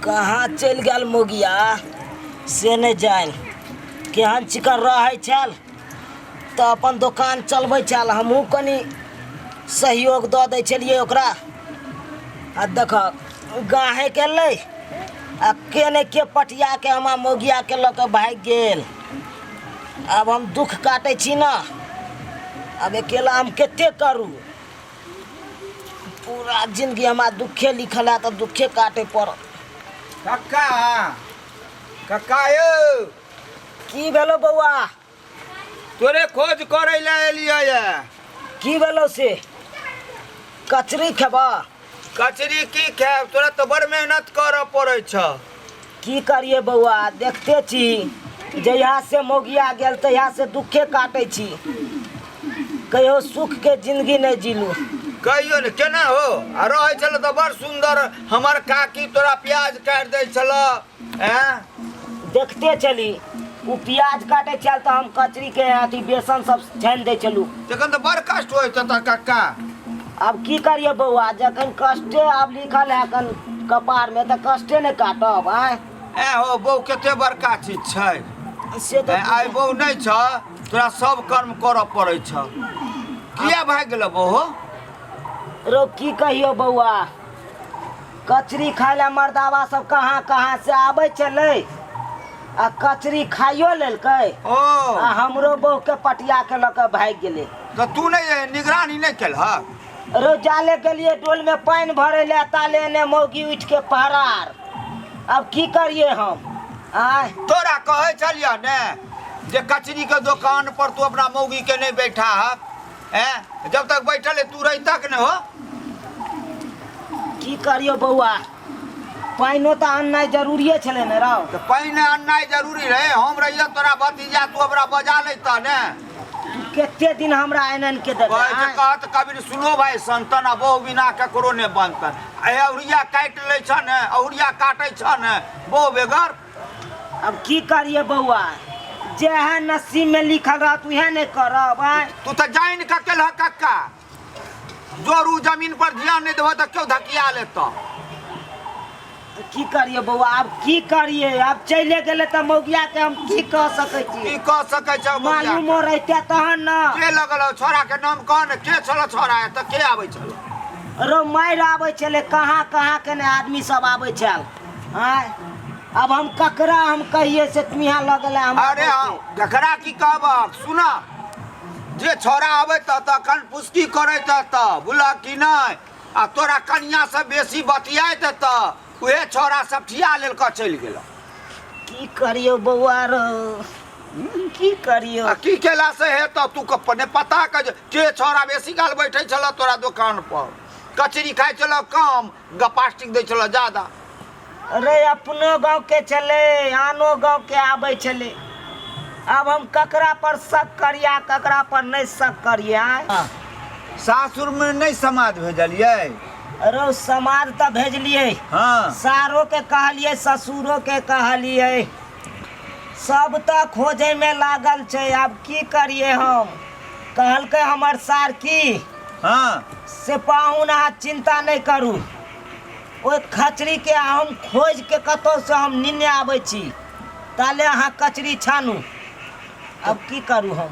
कहाँ चलि गेल मोगिया से नहि जानि। केहन चिकन रहै छल तऽ अपन दोकान चलबै छल, हमहूँ कनि सहयोग दऽ दै छलियै ओकरा। आ देख गाहे के लै आ के ने के पटिया के हमरा मौगिया के लऽ के भागि गेल। आब हम दुख काटै छी ने, आब अकेला हम कते करू? पूरा जिंदगी हमरा दुखे लिखल है तऽ दुखे काटे पड़त। कक्का, कक्का यौ। की भेलो बौआ? तोरे खोज करै लए एलियै ये। की भेलो से? कचरी खेबा? कचरी की खायब, तोरा तऽ बड़ मेहनत करऽ पड़ै छ। की करिए बौआ, देखते छी जहिया से मौगिया गेल तहिया से दुखे काटै छी, कहियो सुख के जिंदगी नहीं जीलू। कहियो ने केना हो? आ रहै छल तऽ बड़ सुंदर, हमर काकी तोरा प्याज काटि दै छल। हैं? देखते चली, ओ प्याज काटे छल तऽ हम कचरी के अथी बेसन सब छानि दै छलू। तखन तऽ बड़ कष्ट होइ छौ तऽ कक्का। आब की करिए बौआ, जखन कष्टे आब लिखल है कन कपार में तऽ कष्टे ने काटब। आँय ए हो, बहू कते बड़का चीज छै से तऽ। आइ बहू नहि छ, तोरा सब कर्म करऽ पड़ै छ। किया भागि गेल बहू? रो की कहियो बौआ, कचरी खाय लए मर्दावा सब कहाँ कहाँ से आबै छलै आ कचरी खाइयो लेलकै ओ आ हमरो बहू के पटिया के लऽ के भागि गेलै। तऽ तू नहि निगरानी नहि केलहक? रो जाले गेलिए डोल में पानि भरे ले, ताले ने मौगी उठ के फरार। अब की करिए हम? आय तोरा कहै छलियह ने जे कचरी के दोकान पर तू अपना मौगी के नहि बैठा हक। हैं, जब तक बैठल है तू रहितक ने हो। की करियो बौआ, पानिओ तऽ आननाइ जरूरिए छलै ने रौ। तऽ पानि आननाइ जरूरी रहै, हम रहिए तोरा भतीजा, तू हमरा बजा लैतह ने। तू कते दिन हमरा आनि आनि के देबै? कहै छै कहत कबीर सुनो भाई संतन, आ बहु बिना ककरो ने बनतन। आ अहुरिया काटि लै छ ने, अहुरिया काटै छ ने बहु बेगर। अब की करिए बौआ, जेहे नसीब में लिखल रहत उहे ने करब। आँय तू तऽ जानि कऽ केलह कक्का, जोरू जमीन पर ध्यान नहि देबह तऽ केओ धकिया लेतह। की करिए बौआ, आब की करिए, आब चले गेलै तऽ मौगिया के हम की कह सकै छी? की कह सकै छ? मालूमो रहिते तहन न। के लगल हौ छोरा के नाम कह ने, के छल छोरा एतऽ, के आबै छल? रो मारि आबै छलै, कहाँ कहाँ के ने आदमी सब आबै छल। आँय अब हम ककरा हम कहिए से तू यहाँ लऽ गेलै हमरा? अरे हम ककरा की कहबक, सुन, जे छोरा आबै तऽ कनफुसकी करैत तऽ बुझलक कि नहि, आ तोरा कनिया से बेसी बतियाइत तऽ उहे छोरा सब ठिया लेल कऽ चलि गेल। की करियो बौआ रो, की करियो? आ की केला से हेतौ? तू अपने पता के के छोरा बेसी काल बैठे छल तोरा दोकान पर, कचरी खाइ छल कम, गपास्टिक दै छल ज्यादा। अरे अपनो गाँव के छलै, आनो गाँव के आबै छलै। आब हम ककरा पर शक करिए आ ककरा पर नहि शक करिए? आँय सासुर में नहि समाज भेजलियै? अरे समाज तऽ भेजलियै। हाँ। सारो के कहलियै, ससुरो के कहलियै, सब तऽ खोजै में लागल छै। आब की करिए हम? कहलकै हमर सार की हाँ से पाहुन अहाँ चिंता नहि करू, ओहि खचरीके हम खोजिके कतहुसँ हम निन्ने आबै छी, ताले अहाँ कचरी छानू। आब की करू हम?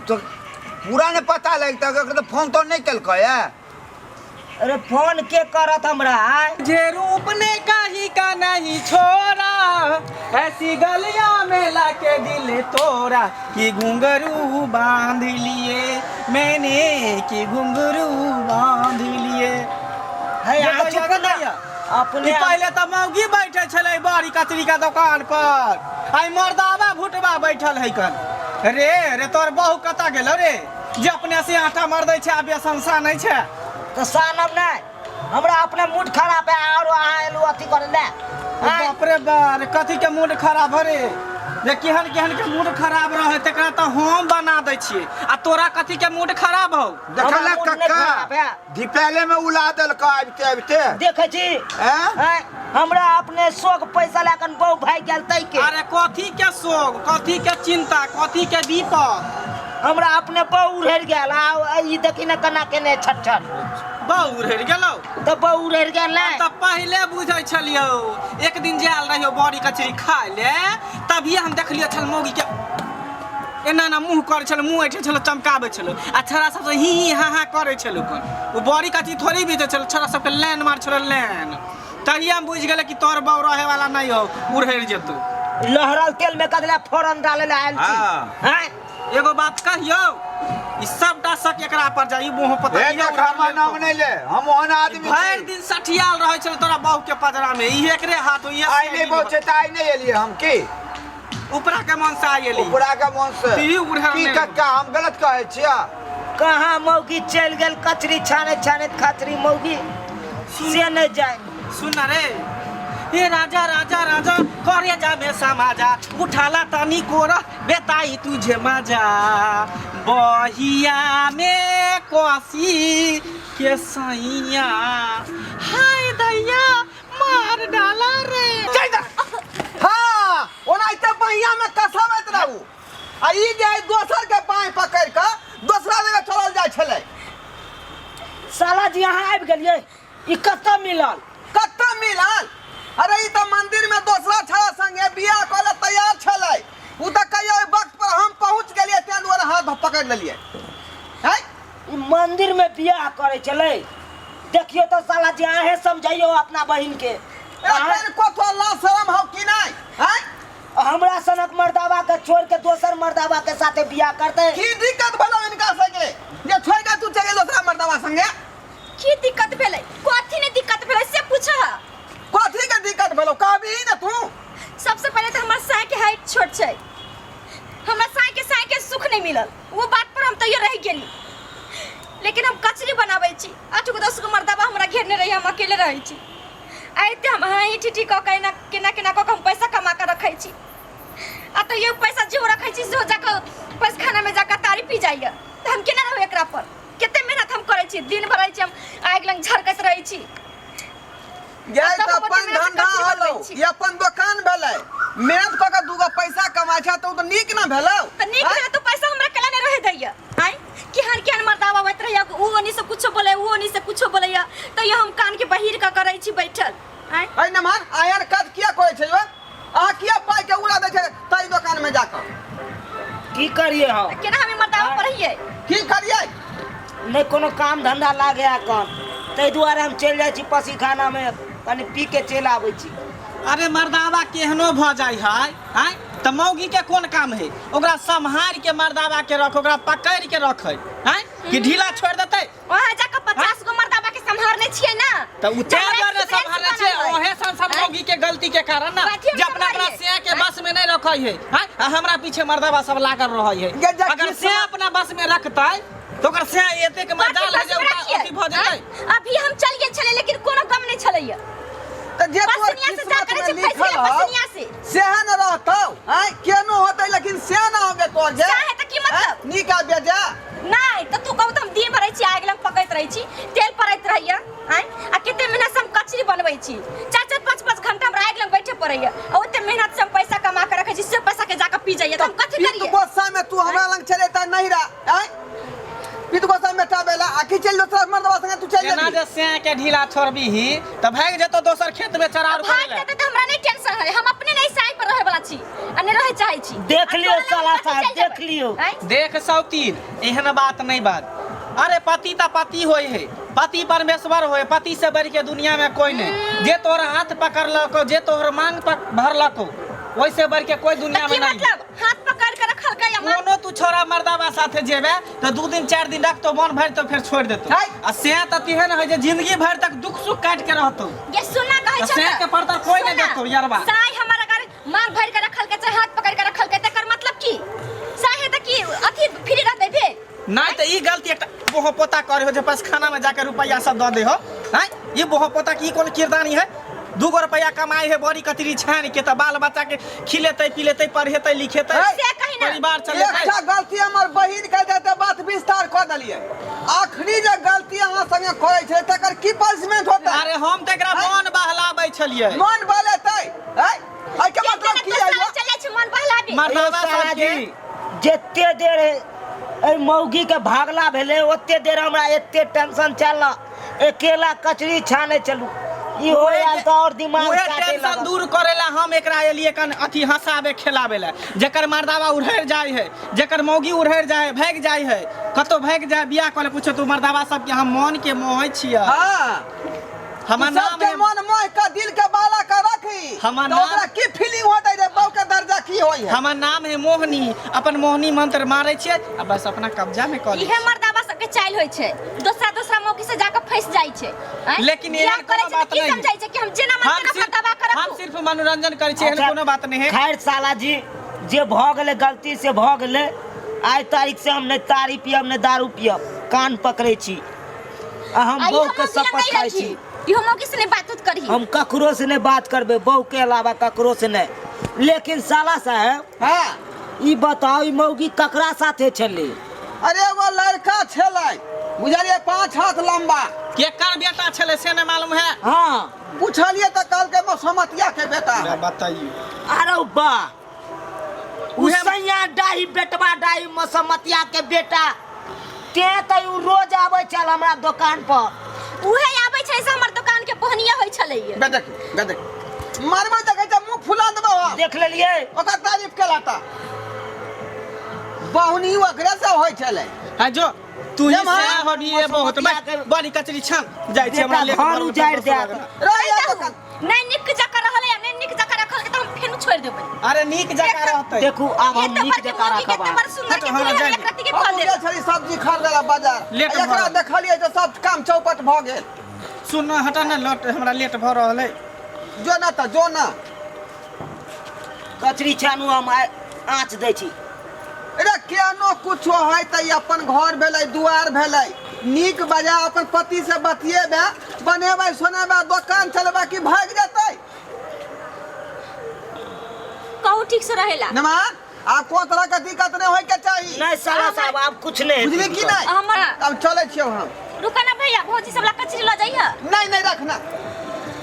तो पूरा नहि पता लगतै, तऽ फोन तोन नहि केलकै? अरे फोन के करत हमरा? आय जे रूप ने कहीं का नहीं छोड़ा, ऐसी गलियां में लाके दिल तोड़ा, कि घुंघरू बांध लिए मैंने, कि घुंघरू बांध लिए। है ये अहाँ कहिया चुप ना कहिया? अपने ई पहिले तऽ मौगी बैठे छलै बड़ी कचरी के दुकान पर, आइ मर्दाबा भुटबा बैठल है कन। रे रे, तोर बहू कतऽ गेलो रे, जे अपने से आटा मर दै छै आ बेसन सानै छै? तऽ सानब नहि, हमरा अपने मूड खराब है और अहाँ एलू अथी करे ले। आँय? बाप रे बाप, कथी के मूड खराब रे? जे केहन केहन के मूड खराब रहे तकरा तऽ हम बना दै छियै, आ तोरा कथी के मूड खराब हौ? देखल हमरा मूड नहि कक्का, खराब है। धिपेले में उला देलक आबिते आबिते। देखै छी? हैं? आँय, हमरा अपने शोक पैसा लए कऽ बहु भागि गेल तै के। अरे कथी के शोक, कथी के चिंता, कथी के विपद? हमरा अपने बहु उड़ि गेल। आ ई देखी ने केना केने छट छट। बहु उड़ि गेलौ? तऽ बहु उड़ि गेल ने। तऽ पहिले बुझै छलियौ, एक दिन जायल रहियौ बड़ी कचरी खाय ले, तभिए हम देखलियो छल मौगी के एना एना मुँह करै छल, मुँह ऐठे छल, चमकाबै छल आ छोड़ा सबसँ ही ही हा हा करै छल। कोन ओ बड़ी कचरी थोड़ी बेचै छल, छोड़ा सबके लाइन मार छल लाइन। तहिए हम बुझि गेलै कि तोर बहू रहे वाला नहीं हो, उड़ेर जेतौ। लहरल तेल में कदला फोरन डाले ला आयल छी। हाँ। हैं? एगो बात कहियौ, ई सबटा शक एकरा पर जाई, मुँह पता हे देख, हमर नाम नहि ले, हम ओहन आदमी भरि छी। दिन सठियाल रहै छल तोरा बहू के पजरा में, ई एकरे हाथ हो, ई आइ नहि पहुँचे तऽ आइ नहि एलियै हम की? उपरा के मन से आइ एली। उपरा के मन से। ती उड़हर की नहि। कक्का, हम गलत कहै छियै? कहाँ मौगी चलि गेल कचरी छाने छाने खचरी मौगी से नहि जाय। सुन ना रे, हे राजा राजा राजा करे जा में समाजा, उठाला तनी कोरा बेताई तुझे मजा, बहिया में कोसी के सैया, हाय दैया मार डाला रे। चल जा। हाँ, ओनाहिते बहिया में कसबैत रहू आ ई जे है दोसर के बाँहि पकड़ि कऽ दोसरा जगह चलल जाइ छलै। साला जी अहाँ आबि गेलियै, ई कतऽ मिलल? कतऽ मिलल? अरे ई तऽ मंदिर में दोसरा छड़ा संगे बियाह कऽ ले तैयार छलै। उ तऽ कहियो ओहि वक्त पर हम पहुँच गेलियै, ताहि दुआरे हाथ पकड़ि लेलियै। हैं? ई मंदिर में बियाह करै छलै। देखियो तऽ साला जी अहें समझाइयो अपना बहिन के। एखन कथो लाज शरम हौ कि नहि? हैं? हमरा सनक मर्दावा के छोड़ के दोसर मर्दावा के साथे बियाह करते। की दिक्कत भेलौ हिनका संगे जे छोड़ के तू चलि गेल दोसरा मर्दावा संगे? की दिक्कत भेलै? कथी ने दिक्कत भेलै से पूछह। कथी के दिक्कत भेलौ कहबही ने तू? सबसे पहिले तऽ हमर साय के हाइट छोट छै, हमरा साय के सुख नहीं मिलल, वो बात पर हम तैयो रहि गेली। लेकिन हम कचरी बनाबै छी, 8 गो 10 गो मर्दाबा हमरा घेरने रही, हम अकेले रहै छी। आ एते हम हाँ ठीठी कऽ के एना केना केना कऽ के हम पैसा कमा कऽ रखै छी, आ तैयो पैसा जो रखै छी सेहो जाकऽ पैसखाना में जाकऽ तारी पी जाइए। तऽ हम केना रहू एकरा पर? कते मेहनत हम करै छी, दिन भर रहै छी हम आगि लग झरकैत रहै छी। ये आ तब तऽ हम अपन ओते मेहनत धंधा कचरी होलौ, बनबै छी। ई अपन दोकान भेलै, मेहनत कऽ के दूगो पैसा कमाइ छै तऽ ओ तऽ नीक ने भेलौ। तऽ नीक आँय? भेलै तऽ पैसा हमरा केला नहि रहै दैया? आँय, केहन केहन मर्दावा अबैत रहैया, उ ओनी से कुछो बोलैया, उ ओनी से कुछो बोलैया, तैयो हम कान के बहिर कऽ करै छी बैठल। आँय? अरे नमहर आयर काज किया करै छै यौ? अहाँ किया पाइ के उड़ा दै छै ताहि दोकान में जाकऽ? की करिए हम? केना हम ई मर्दावा पर रहियै? की करियै? नहि कोनो काम धंधा लागे एखन, ताहि दुआरे हम चलि जाइ छी पसीखाना में, कनि पी के चलि आबै छी। अरे मर्दावा केहनो भऽ जाइ है, आँय, तऽ मौगी के कोन काम है? ओकरा सम्हारि के मर्दावा के रख, ओकरा पकड़ि के रखै, आँय, कि ढीला छोड़ि देतै? वहाँ जाकऽ 50 गो मर्दाबा के सम्हारने छियै ना। तऽ उ जब चार बार ने एक्सपीरियंस सम्हारने छियै, बनल है। ओहे सन सब मौगी के गलती के कारण ना कथी हम जे अपना अपना सम्हारियै? सिया के बस में नहीं रखै है, आँय, आ हमरा पीछे मर्दावा सब लागल रहै है। गे जा अगर किस्मत- सिया अपना बस में रखतै तऽ ओकर सिया एतेक बाकी मजाल है बस जे में ओकरा रखियै। अथी भऽ जेतै। आँय? अभी हम चल गेल छलै लेकिन कोनो गम नहीं छलैया। तऽ जे तोहर पसनिया से जा किस्मत करै में छै लिखल फैसला हौ पसनिया से। सेहे ने रहतौ। आँय, केनो होतै लेकिन से ना होबे तोहर जे। सएह तऽ की मतलब? आँय, नीक आ बेजा। नहीं तऽ तू कहू तऽ हम दिन भर रहै छी आगि लग पकैत रहै छी, तेल पड़ैत रहैया, आँय, आ कते मेहनत से हम कचरी बनबै छी, 4 4 5 5 घंटा हमरा आगि लग बैठे पड़ैया, आ ओते मेहनत से हम पैसा कमा के रखै छी से पैसा के जाके पी जाइया, तऽ हम कथी पित करियै? गोस्सा में तू हमरा लग चले त नहीं रह। आँय, पित गोस्सा में बेटा बेला आखि चल दोसरा मर्दवा संगे तू चल एना जेबी। जे सिया के ढीला छोड़बीही तऽ भागि जेतौ दोसर खेत में चरार भाग करै लए। जेतै तऽ हमरा नहीं टेंशन है, हम अपने नहीं साई पर रहे वाला छी आ नहीं रहे चाहे छी। देख आ लियौ तोरा लग साला कथी साहब, चलि जेबै? देख लियौ। आँय? देख सौतीन, एहन बात नहीं बात। अरे पति तऽ पति होय है, पति परमेश्वर होय, पति से बढ़ के दुनिया में कोई नहीं। जे तोहर हाथ पकड़लको, जे तोहर मांग भरलको, ओइसे बढ़ के कोई दुनिया तऽ में की नहीं। मतलब हाथ पकड़ के रखलकै या मांग? कोनो तू छोरा मर्दाबा साथे जेबे तऽ 2 दिन 4 दिन रखतो, मन भरि तो फेर छोड़ देतो। है। आ से तऽ तेहन है जे जिंदगी भरि तक दुख सुख काट के रहतो। ये सुनना कहै तऽ छौ से तऽ। के परतर कोई नहीं सुनना। देखतो यरबा। साई हमर अगर मांग भरि के रखलकै चाहे हाथ पकड़ के रखलकै तकर मतलब की? साई है तऽ की अथी फ्री रहतै फेर? नहीं तऽ ई गलती एकटा बोहो पोता करे हो जे पसखाना में जाके रुपया सब दऽ दे हो। हैं? ई बोहो पोता की कोन किरदानी है? 2 गो रुपया कमाई है बड़ी कतरी छान के तऽ बाल बच्चा के खिलेतै पिलेतै पढ़ेतै लिखेतै, है। से कही ना। परिवार चलेतै। एकटा गलती हमर बहिन के देते बात विस्तार कऽ देलियै, आखिरी जे गलती अहाँ संगे करै छै तकर की पनिशमेंट होतै? अरे हम तऽ एकरा है? मन बहलाबै छलियै। मन बहलेतै? है? एहि के मतलब की है? चलै छै मन बहलाबी। मर्दावा यौ साला सबके जी, जते देर एहि मौगीके भागला भेलै ओते देर हमरा एते टेंशन चल अकेला कचरी छाने चलू ई हो आयल तऽ और दिमाग उहे काटे टेंशन लागल। दूर करेला हम एकरा एलिए कन अथी हंसाबे खेलाबे ला जेकर मर्दावा उड़हर जाय है जेकर मौगी उड़हर जाय है भागि जाय है कतौ भागि जाय बियाह करे पूछो तू मर्दावा सबके हम मन के मोहै छियै हाँ हमर नाम सबके है मन मोह के दिल के बाला के रखी हमर तऽ नाम- ओकरा की फीलिंग होतै रे बहू के दर्जा की होई है हमर नाम है मोहनी अपन मोहनी मंत्र मारै छियै आ बस अपना कब्जा में कऽ लै इहे मर्दावा सबके चाइल होय छै दोसरा दोसरा मौकी से जाके फंस जाइ छै आँय? लेकिन बियाह एहन करै कोनो छै तऽ बात की नहि। समझै छै कि हम जेना मन हम तेना सिर्फ मर्दावा करब हम सिर्फ मनोरंजन करै छियै एहन अच्छा, कोनो बात नहि है खैर साला जी जे भऽ गेलै गलती से भऽ गेलै आइ तारीख से हम नहि तारी पियब नहि दारू पियब कान पकड़ै छी आ हम आ बहू इहो के मौगी लग शपथ नहि खाइ रखी छी इहो मौगी से नहीं बात उत करही हम ककरो से नहीं बात करबै बहू के अलावा ककरो से नहीं लेकिन साला साहेब हाँ ई बताओ ई मौगी ककरा साथे छलै अरे एगो लड़का छलै बुझलियै 5 हाथ लम्बा केकर बेटा छलै से नहि मालूम है हाँ पूछलियै तऽ कहलकै मसमतिया के बेटा है। बताइए अरे वाह उसैया डाही बेटवा डाही मसमतिया के बेटा ते तऽ उ रोज आबै छल हमरा दोकान पर उहे आबै छै से हमर दोकान के बहनिया होइ छलै बे देख बे देख मारबै देखै छै मुँह फुला देबौ हम देख लेलियै ओकर तारीफ केला तऽ बहुनी ओकरे से होइ छलै हाँ जो तू ही जब हम से होबी ये बहुत मसमतिया के- बड़ी कचरी छन जाइ छी हमरा बेटा लेट घर उजाड़ि देत। रह जा दोकान नहीं निक जका रहलै आ नहीं निक जका रखल के तऽ हम फेर छोड़ि देबै अरे नीक जकाँ रहतै देखू आब हम एते नीक बड़के जकाँ मौगी के राखब एते बड़ सुंदर हट, के हमरा तू जाय एक रत्ती के हम फल गेल देबै छली सब्जी खरीदै ला बाजार लेट भऽ एकरा रहल। देखलियै तऽ सब काम चौपट भऽ गेल सुन न हटा न लट हमरा लेट भऽ रहल है जो ना तऽ जो ना कचरी छानू हम आँच दै छी अरे केनो कुछो है तऽ ई अपन घर भेलै दुआर भेलै नीक बजा अपन पति से बतियेबै बनेबै सोनेबै दोकान चलेबै कि भागि जेतै कहू ठीक से रहेला नमान आब कोनो तरह के दिक्कत नहि होय के चाही नहीं साला साहब आब कुछ नहीं हेतै बुझली कि नहि हमर तब चलै छियौ हम रुका ना भैया भौजी सब ला कचरी ल जाइह नहीं नहीं रखना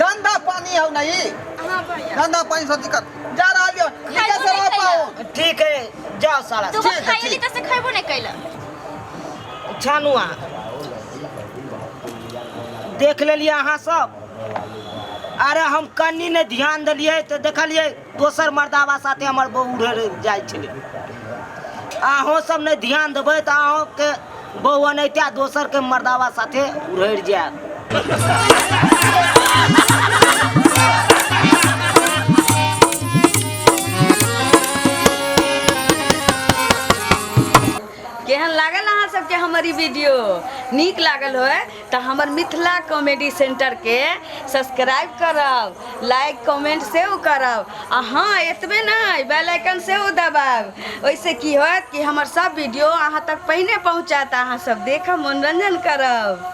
धंधा पानी हो नहीं हां भैया धंधा पानी से दिक्कत जा रहा हो नीचे से खाइबो रह नहीं पाओ ठीक है जाओ साला तू ठीक है, खाइली ठीक। त से खैबो नहीं कैला छानू अहाँ देख लेलियै अहाँ सब अरे हम कन्नी नहि ध्यान देलियै तऽ देखलियै दोसर मर्दाबा साथे हमर बहू उड़ै जाइ छलै अहूँ सब नहि ध्यान देबै तऽ अहूँके बहू एनाहिते दोसरके मर्दाबा साथे उड़ि जायत केहन लागल अहाँ सबके हमर ई वीडियो नीक लागल होय तऽ हमर मिथिला कॉमेडी सेंटरके सब्सक्राइब करब लाइक कमेंट सेहो करब आ हँ एतबे नहि बेल आइकन सेहो दबायब ओहिसँ की होयत कि हमर सब वीडियो अहाँ तक पहिने पहुँचत अहाँ सब देखब मनोरंजन करब।